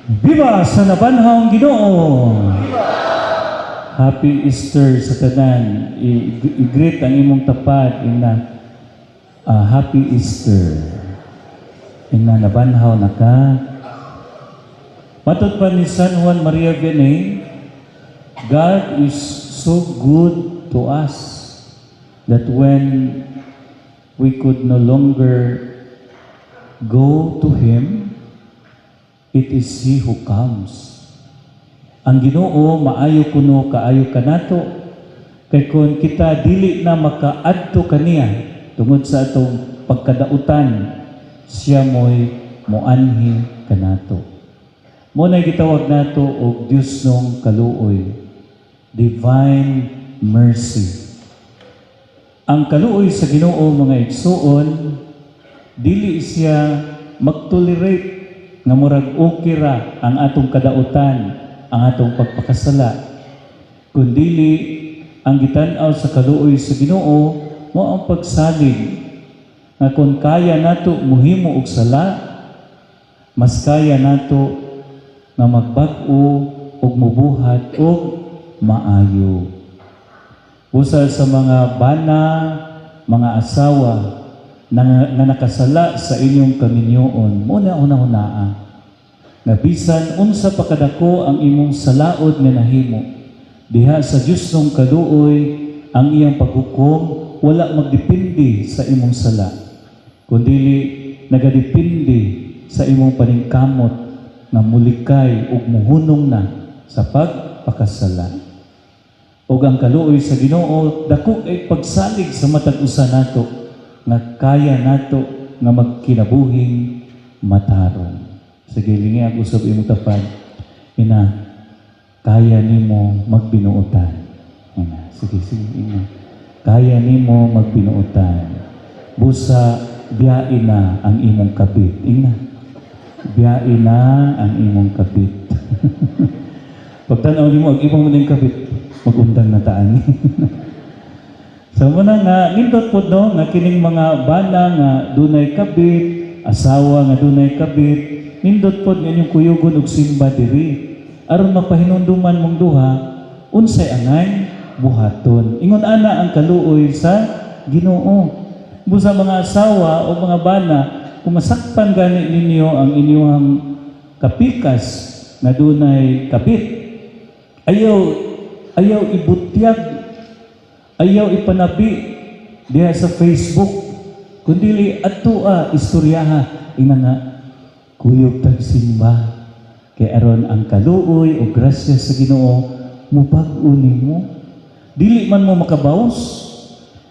Viva sa nabanhawng Ginoo! Happy Easter sa tanan. I-greet ang imong tapad ina, Happy Easter. Ina, nabanhaw na ka. Matod pa ni San Juan Maria Vianney, God is so good to us that when we could no longer go to Him, it is He who comes. Ang Ginoo maayo kuno kaayo kanato kay kon kita dili na makaadto kaniya tungod sa atong pagkadautan, siya mo'y moanhi kanato. Mao na gitawag nato og Diosnong kaluoy, divine mercy. Ang kaluoy sa Ginoo, mga igsuon, dili siya magtolerate nga murag okay ra ang atong kadautan, ang atong pagpakasala. Kundili ang gitan-aw sa kaluoy sa Ginoo mao ang pagsalig nga kung kaya nato muhimo og sala, mas kaya nato nga magbag-o og mubuhat og maayo. Usa sa mga bana, mga asawa na nakasala sa inyong kaminyoon, mao na una-unaa nga bisan unsa pa kadako ang imong salaod nga nahimo, diha sa Diosnong kaluoy, ang iyang paghukom wala magdepende sa imong sala, kundili nagadepende sa imong paningkamot nga mulikay ug muhunong na sa pagpakasala. Ug ang kaluoy sa Ginoo dako kay pagsalig sa matag usa nato nga kaya nato nga magkinabuhing matarong. Sige, lingi usab imong tapad. Ina, kaya nimo magbinuotan. Ina, sige, sige, ina. Kaya nimo magbinuotan. Busa biyain na ang imong kabit. Ina, biyain na ang imong kabit. Pagtanaw nimo ang imong ning kabit, magundang na taan. So mao na nga nindot pod, no, nga kining mga bana nga dunay kabit, asawa nga dunay kabit, nindot pod nga inyong kuyugon og simba diri aron mapahinumduman mong duha unsay angay buhaton. Ingon ana ang kaluoy sa Ginoo. Busa mga asawa o mga bana, kung masakpan gani ninyo ang inyong kapikas na dunay kabit, ayaw ayaw ibutyag, ayaw ipanabi diha sa Facebook, kundili adtoa istoryaha, ina nga kuyog tag simba kay aron ang kaluoy o grasya sa Ginoo mubag-o nimo. Dili man mo makabaws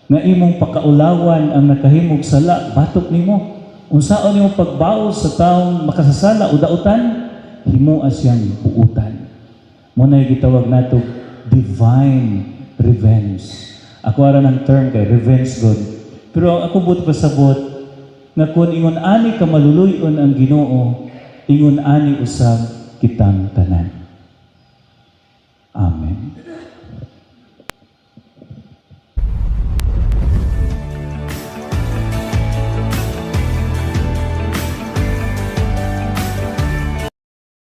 nga imong pakaulawan ang nakahimog sala batok nimo. Unsaon nimo pagbaos sa taong makasasala o dautan, himoa siyang buutan. Mao na gitawag nato divine revenge. Ako ara ng term kay revenge God. Pero ako buot pasabot nga kung ingon ani ka maluluyon ang Ginoo, ingon ani usab kitang tanan. Amen.